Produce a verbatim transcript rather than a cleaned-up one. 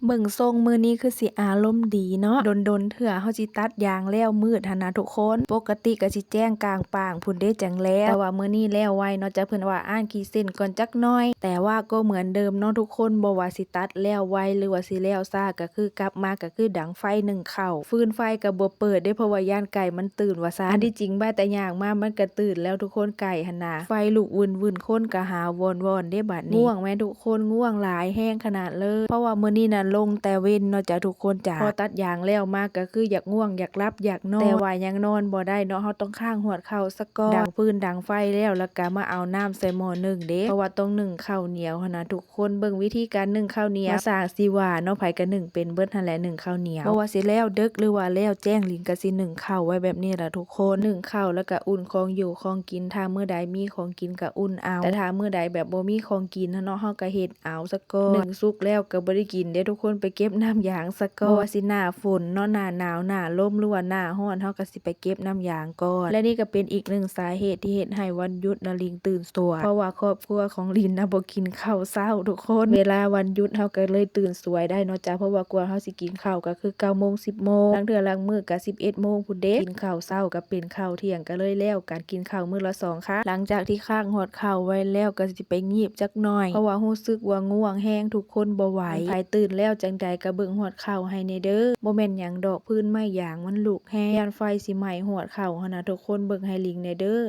เบิ่งทรงมื้อนี้คือสิอารมณ์ดีเนาะ ดนๆเทื่อเฮาสิตัดยางแล้วมืดหั้นนะทุกคน ปกติก็สิแจ้งกลางป่างพุ้นเด้จั่งแล้ว แต่ว่ามื้อนี้แล้วไวเนาะจ้ะ เพิ่นว่าอ่านขีดเส้นก่อนจักหน่อย แต่ว่าก็เหมือนเดิมเนาะทุกคน บ่ว่าสิตัดแล้วไวหรือว่าสิแล้วช้า ก็คือกลับมาก็คือดังไฟนึ่งข้าว ฟืนไฟก็บ่เปิดเด้ เพราะว่าย้านไก่มันตื่นว่าซั่น อันที่จริงบ่าแต่ย่างมามันก็ตื่นแล้วทุกคน ไก่หั้นนะ ไฟลุกวื่นๆ คนก็หาวว่อนๆเด้บัดนี้ ง่วงแม่ทุกคน ง่วงหลายแฮงขนาดเลย เพราะว่ามื้อนี้น่ะลงแต่เว็นเนาะจ้ะทุกคนจ้ะ พอตัดยางแล้วมาก็คืออยากง่วง อยากหลับ อยากนอน แต่ว่ายังนอนบ่ได้เนาะ เฮาต้องค้างฮอดข้าวซะก่อน ดังฟืนดังไฟแล้ว แล้วก็มาเอาน้ำใส่หม้อนึ่งเด้ เพราะว่าต้องนึ่งข้าวเหนียวหั้นนะทุกคน เบิ่งวิธีการนึ่งข้าวเหนียว มาสร้างสิว่าเนาะ ไผก็นึ่งเป็นเบิดหั้นแหละ นึ่งข้าวเหนียว บ่ว่าสิแล้วดึกหรือว่าแล้วแจ้ง หลิงก็สินึ่งข้าวไว้แบบนี้ล่ะทุกคน นึ่งข้าวแล้วก็อุ่นของอยู่ของกิน ถ้ามื้อใดมีของกินก็อุ่นเอา แต่ถ้ามื้อใดแบบบ่มีของกินหั้นเนาะ เฮาก็เฮ็ดเอาซะก่อน นึ่งสุกแล้วก็บ่ได้กินเด้ทุกคน ไปเก็บน้ำยางซะก่อน บ่ว่าสิหน้าฝนเนาะ หน้าหนาว หน้าลม หรือว่าหน้าร้อน เฮาก็สิไปเก็บน้ำยางก่อน และนี่ก็เป็นอีกหนึ่งสาเหตุที่เฮ็ดให้วันหยุดนะหลิงตื่นสวย เพราะว่าครอบครัวของหลิงนะบ่กินข้าวเช้าทุกคน เวลาวันหยุดเฮาก็เลยตื่นสวยได้เนาะจ้ะ เพราะว่ากว่าเฮาสิกินข้าวก็คือเก้าโมง สิบโมง ลางเทื่อลางมื้อก็สิบเอ็ดโมงพุ้นเด้ กินข้าวเช้าก็เป็นข้าวเที่ยง ก็เลยแล้วการกินข้าวมื้อละสองครั้ง หลังจากที่ค้างฮอดข้าวไว้แล้วก็สิไปงีบจักหน่อย เพราะว่ารู้สึกว่าง่วงแฮงทุกคน บ่ไหว ไผตื่นแล้วจั่งใดก็เบิ่งฮอดข้าวให้แหน่เด้อ บ่แม่นหยังดอก ฟืนไม้ยางมันลุกแฮง ย้านไฟสิไหม้ฮอดข้าวหั้นนะทุกคน เบิ่งให้หลิงแหน่เด้อ